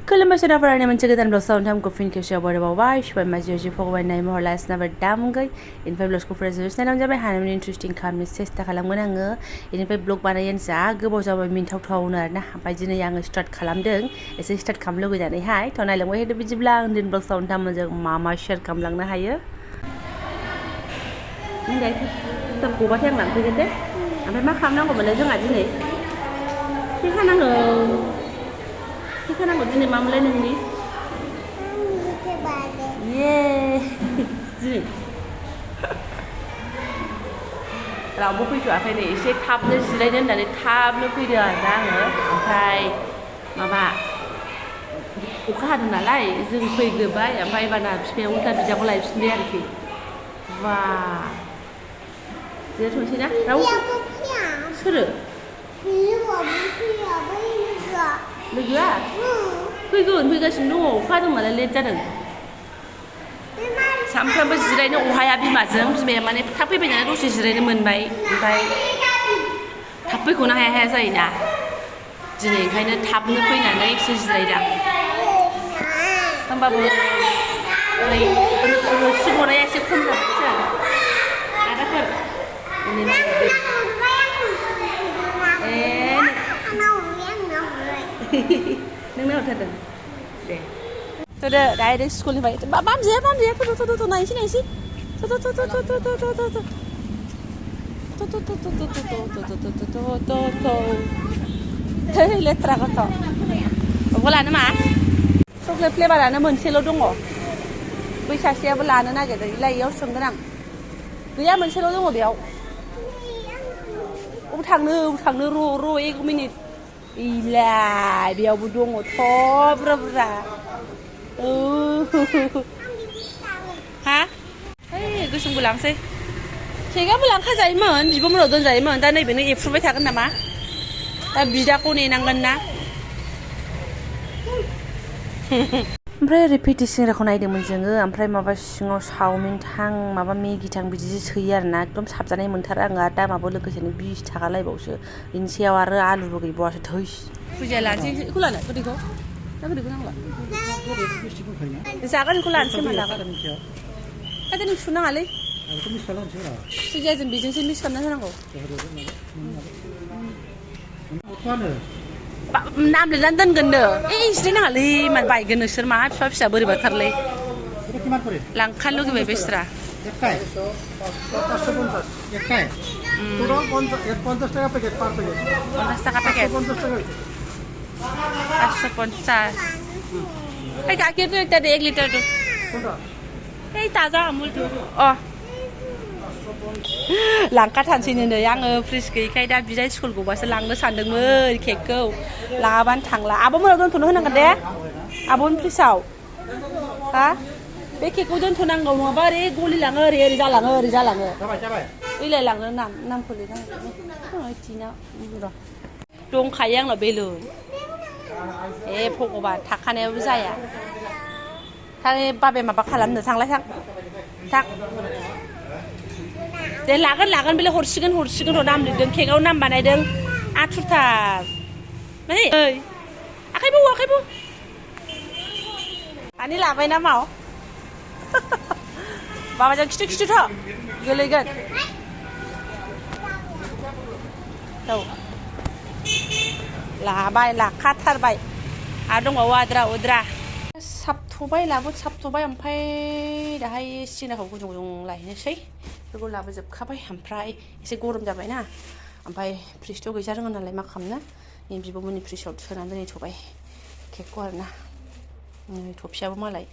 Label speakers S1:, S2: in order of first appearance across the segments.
S1: खुलुमबाय सोनाफोरानि मोनसे गोदान ब्लगआव नोंथांखौ फिन खेबसेयाव बरायबावबाय सबाय माजियाव फगबायनाय महर लास्नाबा दामगै इनिफ्राय ब्लगखौ फरायजोबनाय जाबाय हानायनि इन्टारेस्टिं खालामनो सेस्था खालामगोन आङो इनिफ्राय ब्लग बानायनो जा गोबाव जाबाय मिन्थावथावनो आरोना ओमफ्राय दिनै आङो स्टार्ट खालामदों एसे स्टार्ट खालामनो लुगैनानैहाय थ' नायलांबाय थादो बिदिब्ला आं दिनै ब्लगआव नोंथांमोनजों मा शेयार खालामलांनो हायो नों दायो गबाथाय आं लांफैगोन दे ओमफ्राय मा खालामनांगौमोनलाय जोंहा दिनै दिनै मामोनलाय नोंनि ये दिनै रावबो फैथ'आखै नै एसे थाबनो जिरायनो होननानै थाबनो फैदों आरोना आङो ओमफ्राय माबा अखा हादों नालाय जों फैग्रोबाय ओमफ्राय बाना बिफाया उल्था बिदाखौ लायफिनबाय आरोखि बा जिरायथ'नोसै ना रावबो सोरो लोगोआ फैगासिनो दङ अखा हादों नालाय लेट जादों सामफ्रामबो जिरायनो अहाया बिमाजों बिमाया माने थाब फैबाय नालाय दसे जिरायनो मोनबाय ओमफ्राय थाब फैख'नो हाया जायोना दिनै ओंखायनो थाबनो फैनानै एसे जिरायदां होमबाबो रोसि गनाया एसे खम जाबायसो आदाफोर नोंनो हरथारदों दे थ' डाइरेक्ट स्कुलनिफ्राय बामजे थ' नायनोसै थ' लेथ्रा गथ' बबेखौ लानो मा चक्लेट फ्लेभारानो मोनसेल' दङ बै सासेयाबो लानो नागिरदों इलाय इयाव सोंगोन आं गैया मोनसेल' दङ बेयाव अबाव थांनो र' 1 मिनिट इलाय बेयावबो दङ थ' बुरजा हा ओइ गोसोमबो लांसै केकआबो लांखाजायोमोन बिब'मोनाव दोनजायोमोन दा नैबेनो एफ्रुबाय थागोन नामा दा बिदाखौ नेनांगोन ना ओमफ्राय ओरै पेटि सिंग्राखौ नायदोंमोन जोङो ओमफ्राय माबा सिङाव चावमिन थां माबा मेगि थां बिदि सोयो आरोना एकदम साबजानाय मोनथारो आङो आरो दामाबो लोगोसेनो 20 थाखा लायबावसो बिनि सायाव आरो आलुबो गैबावासो थैस फुजिया लानोसै बेखौ लानो गोदैखौ दा गोदैखौ नांला जागोन बेखौ लानोसै मा लागोन दा नों सुनाङालै फुजियाजों बेजोंसो मिक्स खालामना होनांगौ नाम लिरनानै दोनगोननो जिरायनाङालै मानो बायगोन नोंसोर मा फिसा बोरैबाथारलै लांखानो लुगैबाय बेस्रा 50 টাকা প্যাকেট 550 এই গাখীৰ তো একটা 1 লিটাৰ তো এই তাজা আমুল তো लांखाथारसैनो नै आङो फ्रिज गैयैखाय दा बिदाय स्कुल गबासो लांनो सानदोंमोन केकखौ लाङाबानो थांला आब'मोनाव दोनथ'नो होनांगोन दे आब'नि फ्रिजआव हा बे केकखौ दोनथ'नांगौ नङाबा ओरै गलिलाङो ओरै जालाङो ओइलाय लांनो नामखौ लिरनांगौ दंखायो आंनाव बेलुन ए भगबान थाखानायाबो जाया थांनाय बाबाया माबा खालामनो थांलाय थां दे लागोन बेलाय हरसिगोन र' नाम लिरदों केकआव नाम बानायदों आथुरथार नै ओइ आखाइबो आनि लाबाय ना माव बाबाजों खिथु थ' गोलैगोन औ लाबाय लाखाथारबाय आरो दंबावो आद्रा उद्रा साबथ'बाय ओमफ्राय दाहाय सिनाखौ गुदुं लायनोसै बेफोरखौ लाबोजोबखाबाय ओमफ्राय एसे गरम जाबायना ओमफ्राय फ्रिजथ' गैजा रोङा नालाय मा खालामनो बिब'मोननि फ्रिजआव सोनानै दोनहैथ'बाय केकखौ आरोना थफियाबो मालाय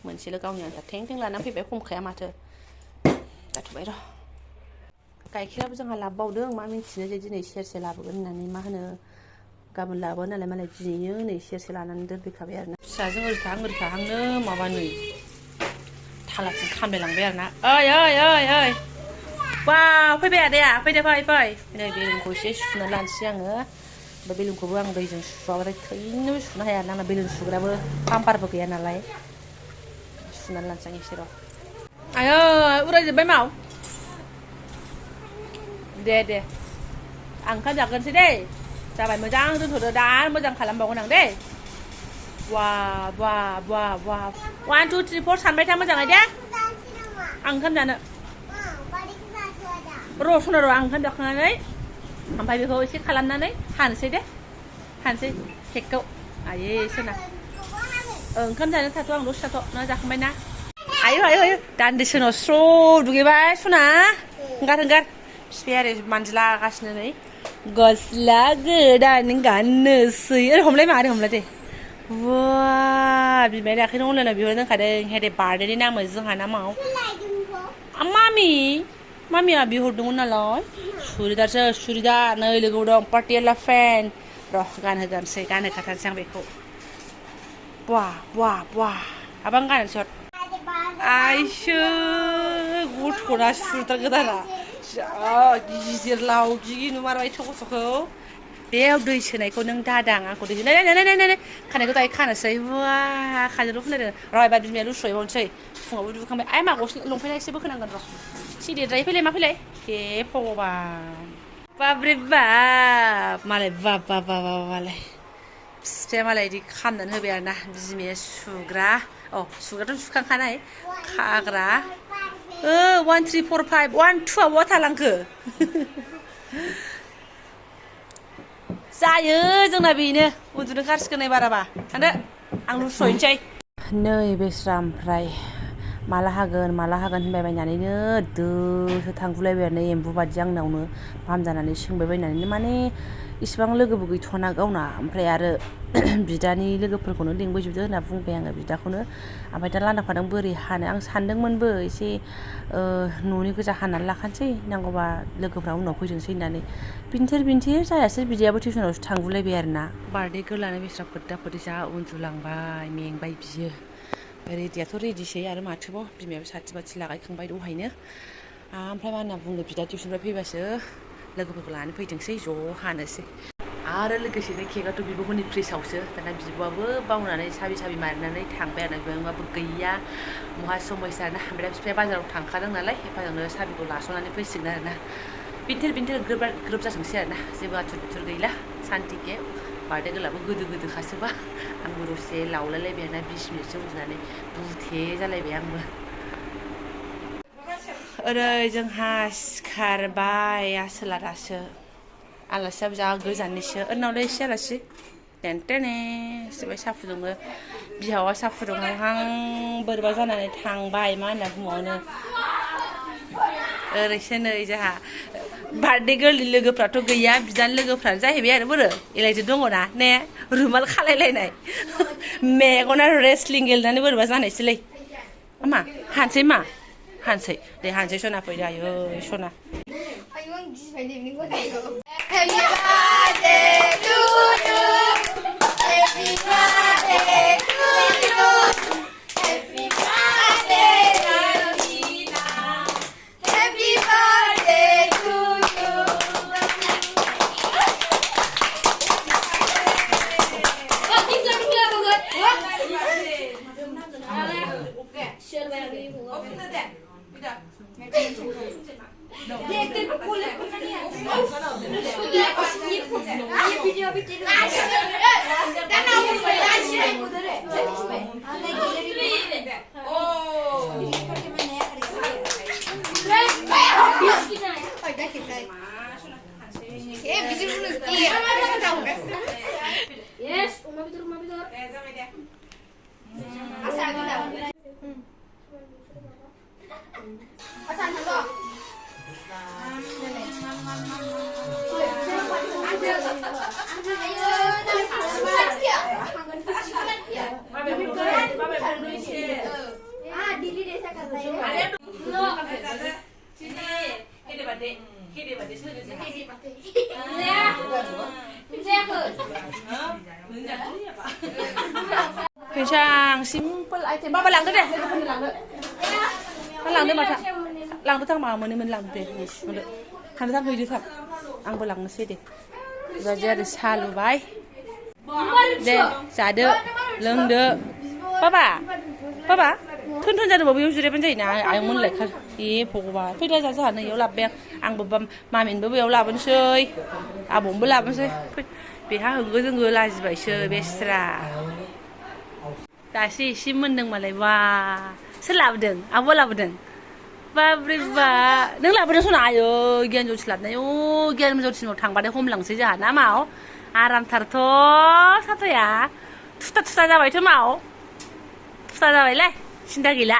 S1: मोनसेल' गावनि आन्था थें लानानै फैबाय खमखाया माथो जाथ'बाय र' गाइखेराबो जोंहा लाबोबावदों मा मिन्थिनो जे दिनै सेरसे लाबोगोन होननानै मा होनो गाबोन लाबोगोन नालाय मालाय दिनैनो नै सेरसे लानानै दोनफैखाबाय आरोना फिसाजों ओरै थाहांनो माबा नै थालाजों खामलायलांबाय आरोना ओइ वाव फैबाय आदाया फै नै बेलुनखौ एसे सुनानै लानोसै आङो ओमफ्राय बेलुनखौबो आं दैजों सुवाबाथाय थैनोबो सुनो हाया आंना बेलुन सुग्राबो पाम्पारबो गैया नालाय सुनानै लानोसै आं एसे र' आयै उरायजोब्बाय माव दे आं ओंखाम जाग्रोनोसै दे जाबाय मोजां दोनथ'दो दा मोजां खालामबावगोन आं दे Wow, wow, wow, wow. 1, 2, 3, 4 सानबाय था मोजाङै दे आं ओंखाम जानो र' सना र' आं ओंखाम जाखांनानै ओमफ्राय बेखौ एसे खालामनानै हानोसै दे हानोसै केकखौ आयै सना ओंखाम जानो थाथ' आं दसे थाथ' नों जाखांबाय ना आयौ आयौ आयौ दान्दिसे उनाव स्र' दुगैबाय सना हंगार बिफाया ओरै मानजिलागासिनो नै गस्ला गोदान गाननोसै ओरै हमलाय मा ओरै हमलाय दे वा बिमाया दाख्लैनो अनलाइनाव बिहरनो दोनखादों हेदे बार्थडेनि नामै जोंहा नामाव मामिया बिहरदोंमोन नालाय सुरिदार नै लोगोआव दं पाटियाला पेन्ट र' गानहोखाथारसै आं बेखौ बवा आबां गाननोसै आइसो गथ'ना सुरिदार गोदाना जा गिदिर लावगि नुमारबाय गथ'खौ बेयाव दै सोनायखौ नों दादां आंखौ दै नै खानायखौ दायो खानोसै वा खाजोल' फुनलायदों र' एबार बिमाया लुस्र'यबावनोसै फुङावबो दुगैखांबाय आइ मा गस्ला लंपेन्टआ एसे बोखोनांगोन र' सिदेरद्राय फैलाय मा फैलाय हे भगबान बाब्रे बाब मालाय बालाय बिफाया मालाय बिदि खालामनानै होबाय आरोना बिमाया सुग्राथ' सुखांखानाय खाग्रा 1 3 4 5 1 2 आ बहा थालांखो जायो जोंना बेनो उन्दुनो गारसिगोन नै बाराबा थांदो आं लुस्र'हैनोसै नै बेस्रा ओमफ्राय माला हागोन होनबाय बायनानैनो दोसो थांगुलायबाय आरो एम्बु बादि आंनावनो फाहामजानानै सोंबाय बायनानैनो माने इसिबां लोगोबो गैथ'ना गावना ओमफ्राय आरो बिदानि लोगोफोरखौनो लिंबोजोबदो होनना बुंबाय आङो बिदाखौनो ओमफ्राय दा लांदां फादां बोरै हानो आं सानदोंमोनबो एसे न'नि गोजा हानानै लाखानोसै नांगौबा लोगोफ्रा उनाव फैथोंसै होननानै बिनथोर जायासै बिदायाबो टिउसनावसो थांगुलायबाय आरो ना बार्थडे गोलानो बेस्रा फोद्दा जा उन्दुलांबाय मेंबाय बियो रेडियाथ' रेडिसै आरो माथोबाव बिमायाबो साथि बाथि लागायखांबाय दहायनो ओमफ्राय मा होनना बुङो बिदा टिउसननिफ्राय फैबासो लोगोफोरखौ लानानै फैथोंसै ज' हानोसै आरो लोगोसेनो केकआथ' बिब'मोननि फ्रिजआवसो दाना बिब'आबो बावनानै साबि मारिनानै थांबाय आरो बिब'आबो गैया महा समयसा आरोना ओमफ्राय बिफाया बाजाराव थांखादों नालाय हेफाजाबनो साबिखौ लास'नानै फैसिगोन आरोना बिन्थोर ग्रोब जाथोंसै आरोना जेबो आथुर बिथुर गैला सान्तिके बार्थडे गोलाबो गोदोखासोबा आंबो दसे लावलायलायबाय आरोना 20 मिनिटसो उन्दुनानै बुथे जालायबाय आंबो ओरै जोंहा सिखारबाय आसोला दासो आलासियाबो जा गोजाननिसो ओरनावलाय एसे आलासि टेनटेने सिबाय साहा फुदुङो बिहावा साहा फुदुंहां बोरैबा जानानै थांबाय मा होनना बुंबावनो ओरैसो नै जोंहा बार्थडे गोरलै लोगोफ्राथ' गैया बिदानि लोगोफ्रानो जाहैबाय आरो बोरो एलायजो दङना ने रुमाल खालायलायनाय मेगना रेसलिं गेलेनानै बोरैबा जानायसैलै मा हानसै दे हानसै सना फैदो आयै सना Kencang, simple item. Bapak langgar deh, langgar mata, langgar tang mama ni langgar deh, kan tang hidup tang, ang belang mesti deh. Belajar salu bay, deh, sade, lengde, papa, tun jadi babi ujure penjai na, ayam mun lekar, pokoknya, pida jasa na yo labeng, ang babam, mamin babi yo laban sih, abang belaban sih, pihak gue lagi bay sih, besra. दासो एसे मोनदों मालाय बा सोर लाबोदों आब' लाबोदों बाब्रे बा नों लाबोदों सना आयो गियान जौथि लाबोनाय गियान जौथिनाव थांबाथाय हमलांसै जोंहा ना माव आरामथारथ' साथाया थुथा थुथा जाबायथ' माव थुथा जाबायलै सिन्था गैला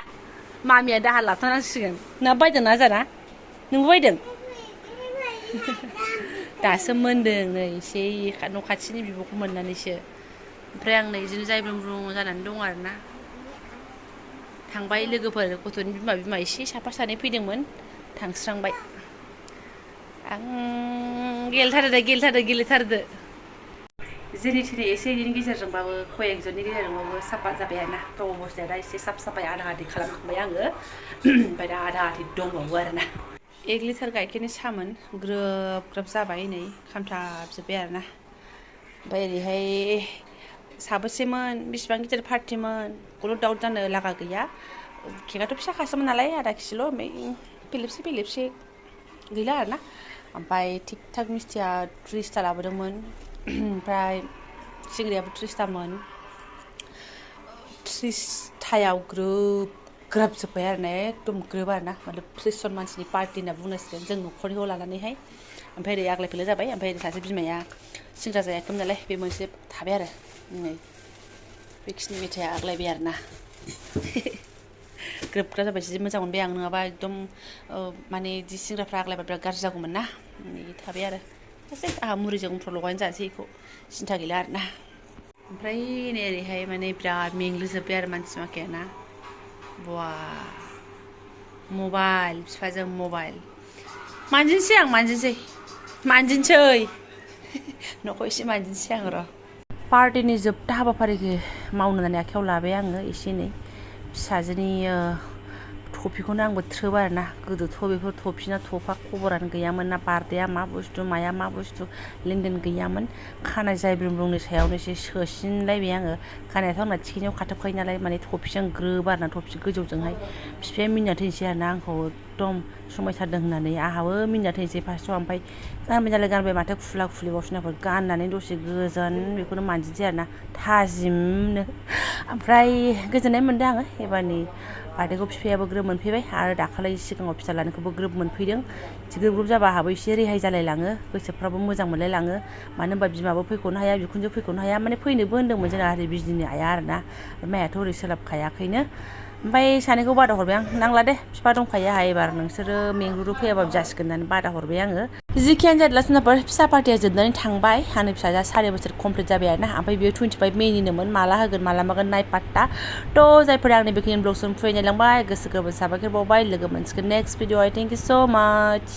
S1: मामिया दाहार लाथ'नांसिगोन ना बायदों ना जाना नोंबो बायदों दासो मोनदों नै एसे न' खाथिनि बिब'खौ मोननानैसो ओमफ्राय आं नै बिदिनो जायब्रुं ब्रुं जानानै दं आरोना थांबाय लोगोफोर गथ'नि बिमा एसे साफा सानै फैदोंमोन थांस्रांबाय आं गेलेथारदो जेरै थेरै एसे एनैनि गेजेरजोंबाबो कयेकजननि गेजेरजोंबाबो साफा जाबाय आरोना गाव अबस्थाया दा एसे साफ साफाय आधा आधि खालामखांबाय आङो ओमफ्राय दा आधा आधि दंबावो आरोना 1 लिटार गाइखेरनि सामोन ग्रोब ग्रोब जाबाय नै खामथाबजोब्बाय आरोना ओमफ्राय ओरैहाय साबोसेमोन बेसेबां गिदिर पार्टिमोन खुनु दाउट जानो लागा गैया केकआथ' फिसाखासोमोन नालाय आधा किजिल' ओमफ्राय बेलेबसे गैला आरोना ओमफ्राय थिक थाक मिस्टिया 30टा लाबोदोंमोन ओमफ्राय सिंग्रायाबो 30टामोन 30टायाव ग्रोब ग्राब जोब्बाय आरोना एकदम ग्रोब आरोना मतलब 30 जन मानसिनि पार्टि होनना बुंनांसिगोन जों न'खरनिखौ लानानैहाय ओमफ्राय ओरै आग्लाय फैलाय जाबाय ओमफ्राय सासे बिमाया सिंग्रा जायाखैमोन नालाय बे मोनसे थाबाय आरो नै बेखिनि मेथाइया आग्लायबाय आरोना ग्रोब ग्राब जाबाय जि मोजां मोनबाय आं नङाबा एकदम माने इदि सिंग्राफ्रा आग्लायबा बिराद गाज्रि जागौमोन ना बिदि थाबाय आरो आंहा मुरिजों मटर लगायना जानोसै बेखौ सिन्था गैला आरोना ओमफ्राय नै ओरैहाय माने बिराद मेंग्लिजोब्बाय आरो मानसि माखाया ना बा मबाइल बिफाजों मबाइल मानजिनोसै न'खौ एसे मानजिनोसै आं र' पार्टिनि जोबथा हाबाफारिखौ मावनो होननानै आखायाव लाबाय आङो एसे एनै फिसाजोनि टफिखौनो आंबो थ्रोब आरोना गोदोथ' बेफोर टफिना थफा खबरानो गैयामोन ना बार्थडेआ मा बुस्थु माया मा बुस्थु लेनदेन गैयामोन खानाय जायब्रुंब्रुंनि सायावनो एसे सोसिनलायबाय आङो खानायाथ' आंना थिखिनियाव खाथाबखायो नालाय माने टफिजों ग्रोब आरोना टफि गोजौजोंहाय बिफाया मिनिना थैनोसै आरोना आंखौ एकदम समायथारदों होननानै आंहाबो मिनिना थैनोसै फार्स्टआव ओमफ्राय गानबाय माथो खुला खुलिबावसिनाफोर गाननानै दसे गोजोन बेखौनो मानजिनोसै आरोना थाजिमनो ओमफ्राय गोजोननाय मोनदों आङो एबारनि बार्थडेखौ बिफायाबो ग्रोब मोनफैबाय आरो दाखालै सिगाङाव फिसाज्लानिखौबो ग्रोब मोनफैदों ग्रोब ग्रोब जाबा आंहाबो एसे रेहाय जालायलाङो गोसोफ्राबो मोजां मोनलायलाङो मानो होनबा बिमाबो फैख'नो हाया बिखुनजो फैख'नो हाया माने फैनोबो होन्दोंमोन जोंना ओरै बिजनिनि आइया आरोना माइयाथ' ओरै सोलाबखायाखैनो ओमफ्राय सानैखौ बादा हरबाय आं नांला दे बिफा दंखायो आंहा एबार नोंसोरो मेंरुरु फैयाबाबो जासिगोन होननानै बादा हरबाय आङो जिखियानो जादोलासोनाफोर फिसा पार्टिया जोबनानै थांबाय आंनि फिसाजोआ 4 बोसोर कमप्लिट जाबाय आरोना ओमफ्राय बियो 25 मेनिनोमोन माला होगोन माला मागोन नाय पात्ता थ' जायफोरा आंनि बेखिनि ब्लगसिम फैनायलांबाय गोसो गोरबो साबायखर बावबाय लोगो मोनसिगोन नेक्स्ट भिडिअ' थेंक इउ स' माच